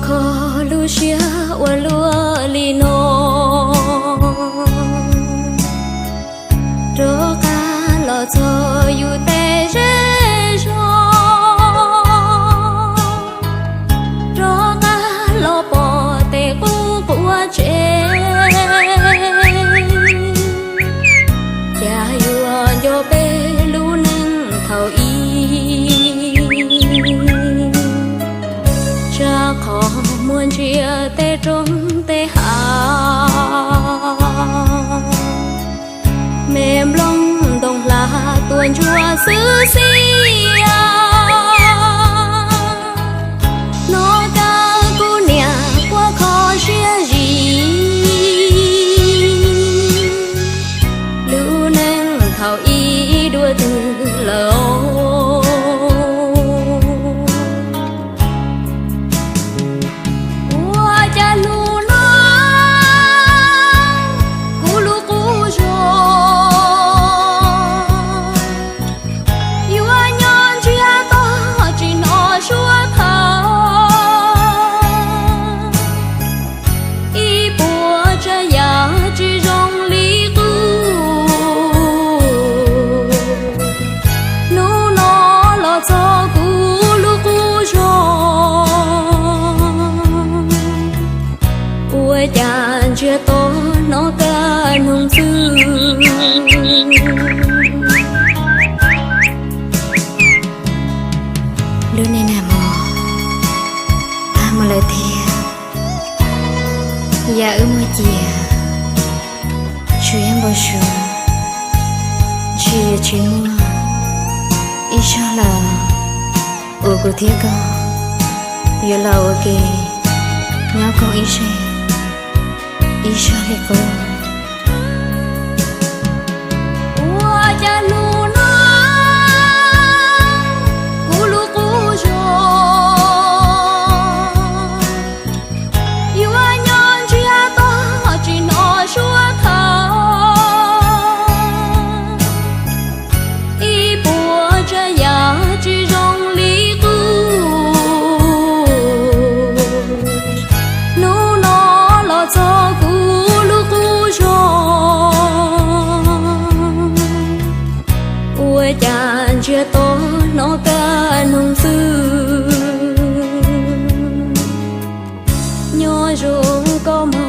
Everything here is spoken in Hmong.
Kho lub siab ua luaj li no, rov qab los txog yus tej zej zog, rov qab los pom tej qub quav tsev. Cas yuav nco peb lub neej thaum ub, tsam qhov muaj ntsia tej roob tej hav, me nplooj ntoo hla tuaj ntsuab xwb xiab. Hnov kab kuv niam quaj kho siab zim, lub neej thaum ub dua twg lawm. Ua cas hnub no kuv lub qub zog yuav nyob ntsiag to tsis hnov suab thawv, ib puas tsav yam tsis zoo li qub. Hnub no los txog kuv lub qub zog, ua cas ntsiag to hnov kab noog txwj. Lub neej nag hmo tag mus lawm thiab, yam wb muaj ciaj tsuas yog npau suav, ntshe yuav tsis muaj ib zaug lawm uas kuv thiab koj yuav los ua ke nyob koom ib zej ib zag li qub. Ua cas hnub no kuv lub qub zog yuav nyob ntsiag to tsis hnov suab thawv, ib puas tsav yam tsis zoo li qub. Hnub no los txog kuv lub qub zog, ua cas ntsiag to hnov kab noog txwj. Nyob zoo koj mus